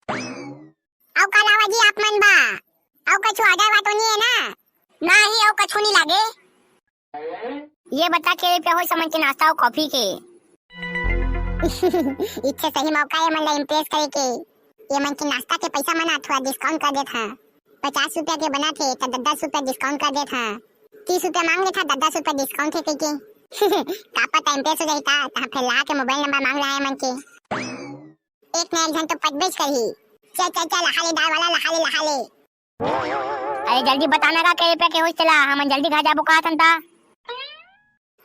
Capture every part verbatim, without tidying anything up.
अउ का लावा जी आप मन बा? अउ कछु order वा तो नहीं है ना? नहीं, अउ कछु नहीं लागे। ये बता के रुपया होइस हमन के नाश्ता अउ कॉफी के? इच्छे सही मौका ये मन ला impress करे के। ये मन के नाश्ता के पैसा मन थोड़ा discount कर देत हा। पचास रुपया के बना थे त दस दस रुपया discount कर देत हा। तीस रुपया मांग लेथा, दस दस रुपया discount है कह के। का पता impress हो जाही ता, तहाँ फिर ला के mobile number मांग ला ये मन के। एक ना एक झन तो पटबेच करही। चल चल चल, लहा ले दाल वाला, लहा ले, लहा ले। अरे जल्दी बताना का के रुपया के होइस तेला, हमन जल्दी घर जाबो कहत हन ता।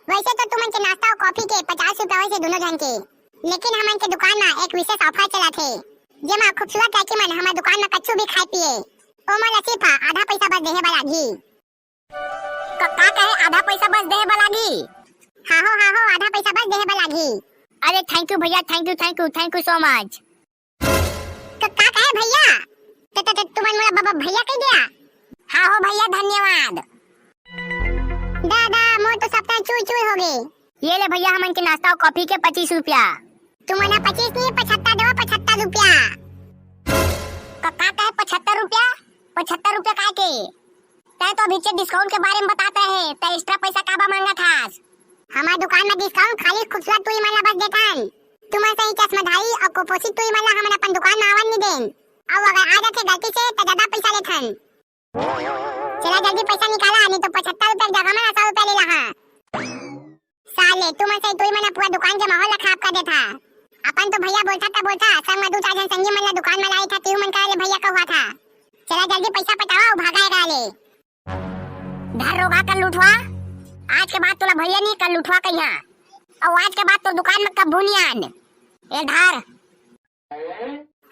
वैसे तो तुमन के नाश्ता अउ कॉफी के पचास रुपया होइस हे दोनों झन के, लेकिन हमन के दुकान म एक विशेष offer चलत हे, जेमा खूबसूरत लड़की मन हमर दुकान म कछु भी खाए पिए, ओमन ला सिर्फ आधा पैसा बस देहे बर लागही। क-, का कहे, आधा पैसा बस देहे बर लागही? हाँ हो, हाँ हो, आधा पैसा बस देहे बर लागही। अरे thank you भैया, thank you, thank you, thank you so much। क-, का कहे भैया? त, त, त, तुमन मोला ब-, ब-, भैया कह दिया? हाँ हो भैया, धन्यवाद। दादा, मोर तो सपना चूर चूर हो गे। ये ले भैया, हमन के नाश्ता अउ कॉफी के पच्चीस रुपया। तुमन ह पच्चीस नहीं, पचहत्तर देवा, पचहत्तर रुपया। क-, का कहे, पचहत्तर रुपया? पचहत्तर रुपया काय के? तैं तो अभी discount के बारे में बतात रहे, तैं extra पैसा काबर मांगत हस? हमर दुकान में discount खाली खूबसूरत टूरी मन ला बस देथन। तुमन सही चश्माधारी अउ कुपोषित टूरी मन ला हमन अपन दुकान में आवन नहीं देन। अउ अगर आ जाथे गलती से, त ज्यादा पैसा लेथन। चला जल्दी पैसा निकाला, नहीं तो पचहत्तर रुपया के जगह में सौ रुपया ले लहा। साले, तुमन सही टूरी मन पूरा दुकान के माहौल ला खराब कर देथा। अपन तो भैया बोलथा त बोलथा, संग में दू चार झन संगी मन ला दुकान में लाए था, तेहू मन कहे ले भैया कहुआ था। चला जल्दी पैसा पटावा अउ भागा एगा ले। धर रोगा कर लुठवा, आज के बाद तोला भैया नहीं कर लुठवा कहिया। अउ आज के बाद तो दुकान में कब्बू नहीं आन। ए धर।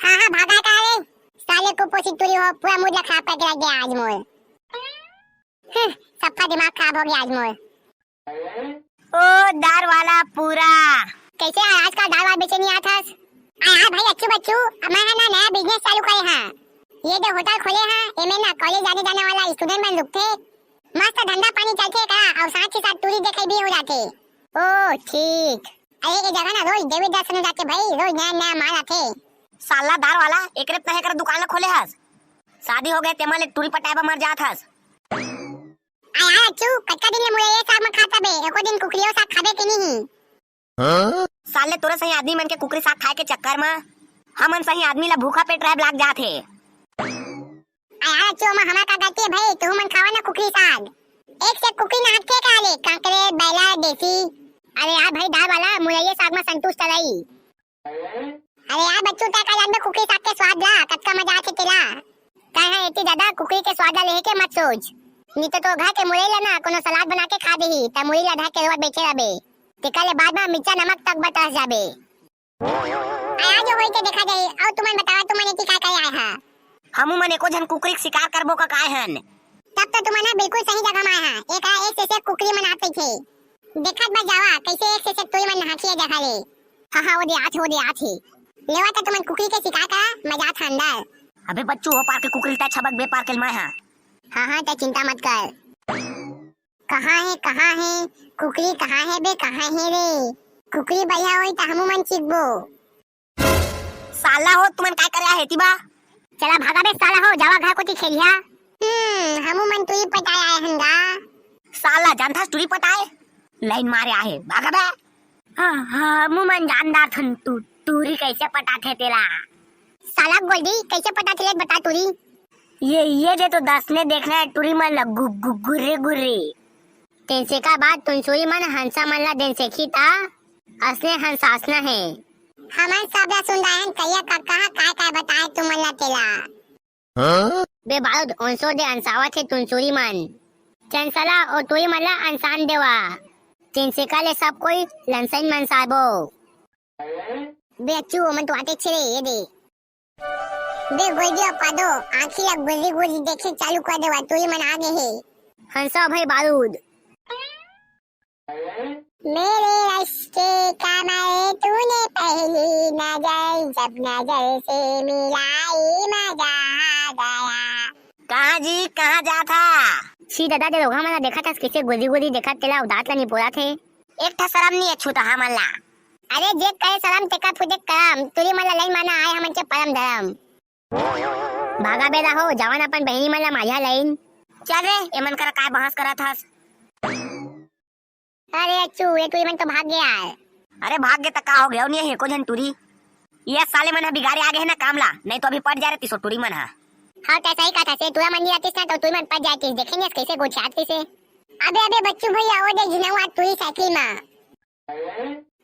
हाँ, हाँ, भागा का रे? साले कुपोषित टूरी हो, पूरा mood ला खराब करके रख दिया आज मोर। हम्म, सबका दिमाग खराब हो गया आज मोर। ओ दार वाला पूरा। कैसे है आज का दार वाला बेचे नहीं आथस? आ यार भाई अच्छू बच्चू, अब मैं है ना नया business चालू करे हाँ। ये जो होटल खोले हाँ, एमे ना college आने जाने वाला student मन रुकथे। मस्त धंधा पानी चलथे का, अउ साथ ही साथ टूरी देखई भी हो जाथे। ओ ठीक। अरे ये जगह ना रोज देवी दर्शन हो जाथे भाई, रोज नया नया माल आथे। साला दार वाला, एकरे तहे कर दुकान ला खोले हस? शादी हो गए तेमा ले टूरी पटाए बर मर जात हस। आ यार अच्छू, कतका दिन ले मुरैया साग म खात हबे, एको दिन कुकरियो साग खाबे कि नहीं? हाँ? साले तोरे सही आदमी मन के कुकरी साग खाए के चक्कर म हमन सही आदमी ला भूखा पेट रहे लाग जात हे। आ यार अच्छू, ओमा हमार का गलती है भाई, तुहू मन खावा ना कुकरी साग। एक से कुकरी ना हटके का ले, कांकरे, बैला, देसी। अरे यार भाई दार वाला, मुरैया साग म संतुष्ट रही। अरे यार बच्चू, तैं का जानबे कुकरी साग के स्वाद ला, कतका मजा आथे तेला। तैं ह एती जादा कुकरी के स्वाद ला लेहे के मत सोच, नी तो तोर घर के मुरई ला ना कोनो सलाद बना के खा देही, त मुरई ला धर के रोवत बइठे रहिबे, तेकर ले बाद म मिर्चा नमक तक बतस जाबे। आया जो होई ते देखा जाही। अउ तुमन बतावा, तुमन एती का करे आए हा? हमू मन एको झन कुकरी के शिकार करबो का काय हन? तब तो तुमन ह बिल्कुल सही जगह म आए हा। एक एक से एक कुकरी मन आत रहिथे। देखत बस जावा, कैसे एक से एक टूरी मन नहाथे ए जगह ले। हाँ, हाँ, वो दे आथे, वो दे आथे। लेवा त तुमन कुकरी के शिकार करा, मैं जात हँव अंदर। अबे बच्चू, ओ पार के कुकरी ल तैं छबकबे, ए पार के ल मैं हा। हाँ, हाँ, तैं चिंता मत कर। कहाँ हे, कहाँ हे? कुकरी कहाँ हे बे, कहाँ हे रे? कुकरी बढ़िया होही त हमू मन चिखबो। साला हो, तुमन काय करे आए एती बा? चला भागा बे साला हो, जावा घर कोती खेलिहा। हम्म, हमू मन टूरी पटाए आए हन गा। साला जानथस टूरी पटाए? लाइन मारे आहे, भागा बे। हाँ, हाँ, हमू मन जानदार थन टू-, टूरी कैसे पटाथे तेला। साला गोल्डी, कैसे पटाथे ले बता टूरी। ये, ये दे तो दसने देखना है टूरी मन ला गु-, गु-, गुर्रे गुर्रे। तेन सेका बाद टुनसुरी मन हंसा मन ला देन सेखी ता असने हंसासना हे। हमन सब ला सुनदायन करिया कक्का ह काय काय बताए तुमन ला तेला। हाँ? बे बारूद, ओनसो दे अनसावत हे टुनसुरी मन। चंसला ओ टुरी मन ला अनसान देवा। तेन सेका ले सब कोई लनसइन मनसाबो। बे अच्छू, ओमन तो आते छे रे, ये दे। बे गोइदिया पादो, आँखी ला गुजी गुजी देखे चालू कर देवा, टुरी मन आ गे हे। हंसा भाई बारूद। मेरे रश के कमर तूने पहली नजर, जब नजर से मिलाई मजा आ गया। कहाँ जी, कहाँ जाथा? छी दादा, दे रोगहा मन ला देखत हस, कइसे गुदी गुदी देखत तेला अउ दाँत ला निपोरत हे। एक ठा सरम नी हे छूतहा मन ला। अरे जे करे सरम तेकर फुदे करम, टुरी मन ला लाइन मारना आए हमन के परम धरम। भागा बेरा हो, जावन अपन बहिनी मन ला माझा लइन। चल रे, एमन करा काय बहस करत हस? अरे अच्छू, ये टुरी मन तो भाग गे यार। अरे भाग गे त का हो गे, अउ नहीं हे एको झन टुरी। ये साले मन ह बिगाड़े आ गे हे ना काम ला, नहीं तो अभी पट जाय रतिस ओ टुरी मन ह। हाँ, तैं सही कहत हस, टुरा मन नहीं रहतिस ना तो टुरी मन पट जातिस। देखे नहीं कइसे गोठियात रहिसे। अबे अबे बच्चू भैया, ओ दे झिनवा टुरी साइकिल मा।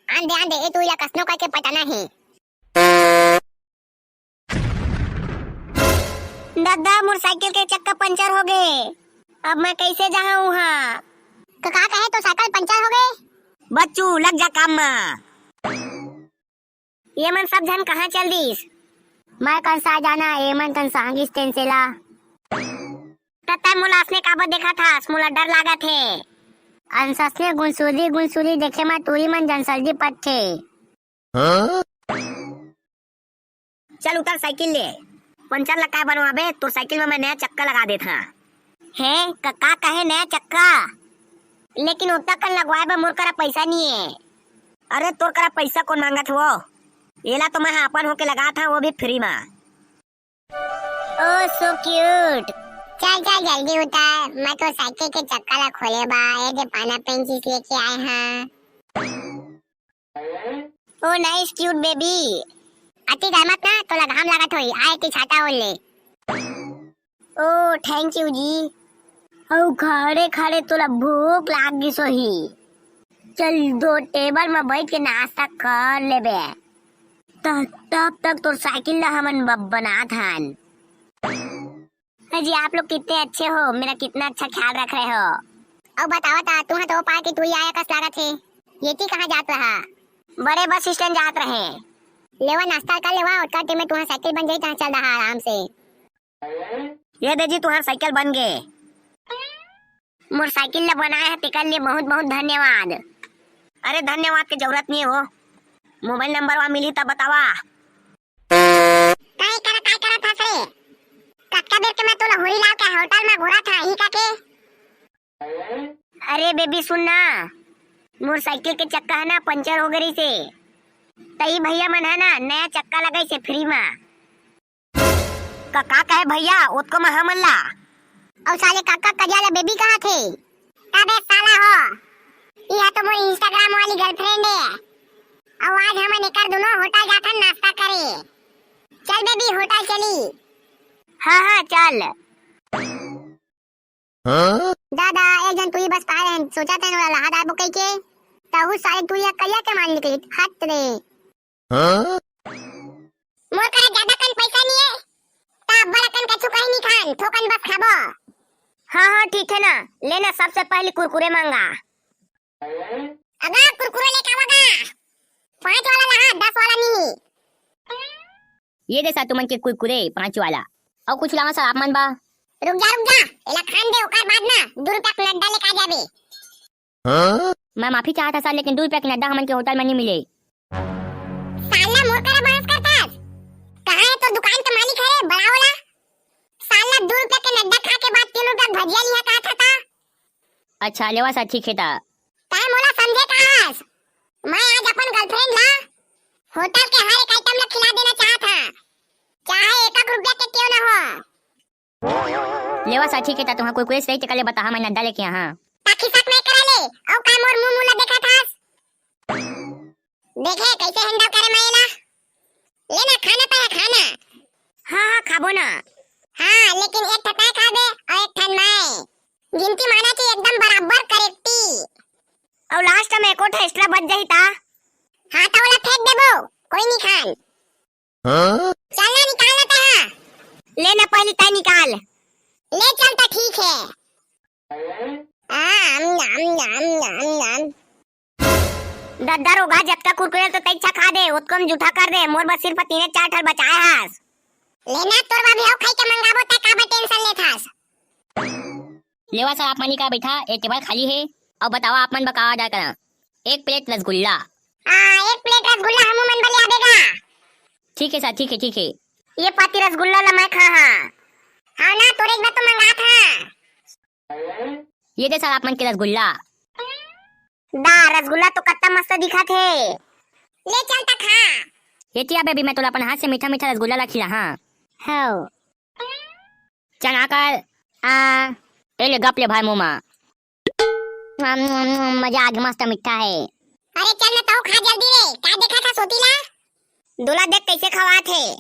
आन दे आन दे, ए टुरी ला कसनो करके पटाना हे। दादा, मोर साइकिल के चक्का पंचर हो गे, अब मैं कइसे जाहूं उहाँ? का, का कहे, तोर साइकिल पंचर हो गे? बच्चू, लग जा काम मा। ये मन सब झन कहाँ चल दिस? मैं कन सा जाना, ये मन कन सांगिस तेन से ला। त तैं मोला असने काबर देखत हस? मोला डर लागत हे। अनससने गुनसुरी गुनसुरी देखे मा टुरी मन जन सल्दी पटथे। हाँ? चल उतर साइकिल ले। पंचर ला काय बनवाबे, तोर साइकिल में मैं नया चक्का लगा देत हाँ। हे, क-, का कहे नया चक्का? लेकिन ओतका कन लगवाए बर मोर करा पैसा नहीं है। अरे तोर करा पैसा कौन मांगत वो? एला तो मैं हा अपन होके लगात हाँ, वो भी फ्री मा। Oh, so cute। चल चल जल्दी उतर, मैं तो साइकिल के चक्का ला खोले बा, ये दे पाना पेंचिस लेके आए हाँ। Oh, nice, cute baby। अति गरमत ना, तोला घाम लागत होही, आए के छाता ओढ़ ले। Oh, thank you जी। अउ खड़े खड़े तोला भूख लाग गिस होही। चल, दो टेबल म बैठ के नाश्ता कर लेबे। त-, तब तक तोर साइकिल ला हमन ब-, बनात हन। अजी, आप लोग कितने अच्छे हो, मेरा कितना अच्छा ख्याल रख रहे हो। अउ बतावा ता, तुहा तो पार्टी टुरी आया कस लागत हे। ये ती कहाँ जात रहा? बड़े बस स्टैंड जात रहे। लेवा नाश्ता कर लेवा, ओतका टाइम में तुहा साइकिल बन जाही, तहाँ चल रहा आराम से। ये दे जी, तुहार साइकिल बन गे। मोर साइकिल ला बनाए है, तेकर लिए बहुत बहुत धन्यवाद। अरे धन्यवाद के जरूरत नहीं हो, मोबाइल नंबर वा मिली तब बतावा। काय करत, काय करत हस रे? कतका बेर के मैं तोला होरी लाल के होटल में घूरत हा, ही का के? अरे बेबी सुन ना, मोर साइकिल के चक्का है ना पंचर हो गई से, तई भैया मन है ना नया चक्का लगाई से फ्री में। का, का कहे भैया, ओतको में हमन ला? अउ साले काका करिया ला बेबी कहा थे? अबे साला हो, इहा तो मोर Instagram वाली गर्लफ्रेंड है। अउ आज हमन एकर दोनों होटल जाथन नाश्ता करे। चल बेबी, होटल चली। हाँ, हाँ, चल। हाँ? दादा, एक झन टुरी बस पाए रहेन, सोचत रहेन ओला लहा डारबो कहिके। तहू साले टुरी ह करिया के मार निकली, हट रे। हाँ? मोर करा ज्यादा कन पैसा नहीं है, त अब्बड़ अकन कछु कहीं नहीं खान, थोकन बस खाबो। हाँ, हाँ, ठीक है ना, लेना सबसे पहले कुरकुरे मांगा। अगर कुरकुरे लेके आवा गा, पाँच वाला लहा, दस वाला नहीं। ये दे सा तुमन के कुरकुरे पाँच वाला। अउ कुछ लावा सा आप मन बा? रुक जा, रुक जा, एला खान दे, ओकर बाद ना दू रुपया के नड्डा लेके आ जाबे। हाँ? मैं माफी चाहत हा सर, लेकिन दू रुपया के नड्डा हमन के होटल में नहीं मिले। साला मोर करा बहस करथस? कहाँ है तोर दुकान के मालिक है रे, बड़ा वाला? साला दू रुपया के नड्डा खा के बाद तीन रुपया के भजिया लिहा कहा था ता? अच्छा, लेवा सा, ठीक है ता। तैं मोला समझे कहास? मैं आज अपन गर्लफ्रेंड ला होटल के हर एक आइटम ला खिला देना चाहत हा, चाहे एक एक रुपया के क्यों ना हो। लेवा सा, ठीक है ता, तुहा कुरकुरे सही तेकर ले बताहा, मैं नड्डा लेके आहा। ताकि शक नहीं करे ले, अउ का मोर मुंह मुंह ला देखत हस? देखे कैसे हैंडल करे मैं एला। लेना खाना तो है खाना। हाँ, हाँ, खाबो ना। हाँ, लेकिन एक ठन तैं खाबे अउ एक ठन मैं। गिनती माना चाहिए एकदम बराबर करेक्टी। अउ लास्ट में एको ठा एक्स्ट्रा बच जाही ता? हाँ, तो ओला फेंक देबो, कोई नहीं खान। हाँ? चल ना, निकाल ना तैं हा। ले ना, पहली तैं निकाल। ले चल तो ठीक है। आम, नाम, नाम, नाम, नाम। दद्दा रोगा, जतका कुरकुरे तो तैं खा दे, ओतको में जूठा कर दे। मोर बस सिर्फ तीने चार ठन बचाए हस। ले ना, तोर बर भी अउ खाई के मंगाबो, तैं काबर टेंशन लेत हस? लेवा सर, आप मन का बैठा, एक टेबल खाली है। अउ बतावा, आप मन बर का ऑर्डर करा? एक प्लेट रसगुल्ला। हाँ, एक प्लेट रसगुल्ला हमू मन बर ले आबे गा। ठीक है सर, ठीक है, ठीक है। ये पाती रसगुल्ला ला मैं खा हाँ। हाँ ना, तोरे एक बार तो मंगात हाँ। ये दे सर, आप मन के रसगुल्ला। दा, रसगुल्ला तो कत्ता मस्त दिखत हे। ले चल त खा। ये टिया बेबी, मैं तोला अपन हाथ से मीठा मीठा रसगुल्ला ला खिला हाँ। हव। चना कर। आ, ए ले गप ले भाई मुंह मा। अम, अम, अम, मजा आ गे, मस्त मीठा हे। अरे चल ना, तहूं खा जल्दी रे, का देखत हस ओती ला? दूल्हा देख कइसे खवात हे।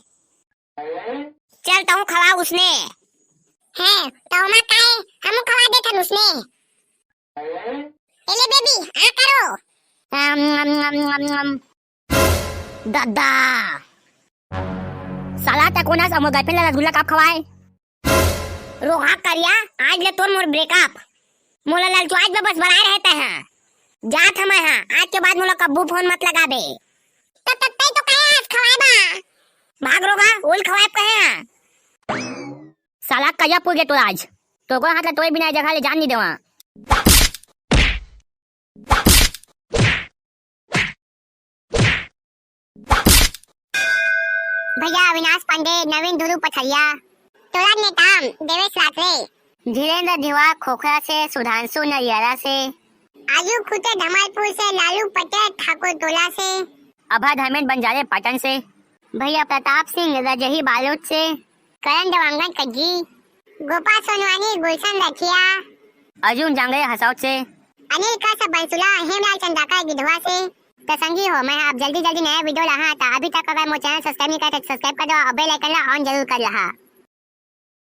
चल तहूं खवा उसने। हे, तहूं मा काय, हमू खवा देथन उसने। ए ले बेबी, आ करो। अम, अम, अम, अम, अम। ददा। साला तैं कोन हस, मोर गर्लफ्रेंड ला रसगुल्ला कब खवाए? रोगहा करिया, आज ले तोर मोर ब्रेकअप। मोला ललचुआज में बस बलाए रहे तैं हा। जात हंव मैं हा, आज के बाद मोला कब्बू फोन मत लगाबे। त तत्ते तो कहे आज खवाए बा। भाग रोगहा, ओल खवाए कहे हा। साला करिया पुर गे तोर आज। तोर हाथ ला तोरे बिना ए जगह ले जान नइ देवां। भैया अविनाश पांडे, नवीन धुरू पथरिया, टोला नेताम, देवेश रात्रे, धीरेंद्र धीवा खोखला से, सुधांशु नरियाला से, आजू खुटे धमालपुर से, लालू पटेल ठाकुर टोला से, अभय धर्मेंद्र बंजारे पाटन से, भैया प्रताप सिंह रजही बालोद से, करण देवांगन कज्जी, गोपाल सोनवानी गुलशन रखिया, अर्जुन जांगड़े हसौद से, अनिल कश्यप बंसुला, हेमलाल चंदाकर गिधवा से। त संगी हो, मैं आप जल्दी जल्दी नया वीडियो लाहूं, त अभी तक अगर मोर चैनल सब्सक्राइब नहीं करे तो सब्सक्राइब कर दो और बेल आइकन ला ऑन जरूर कर लहा।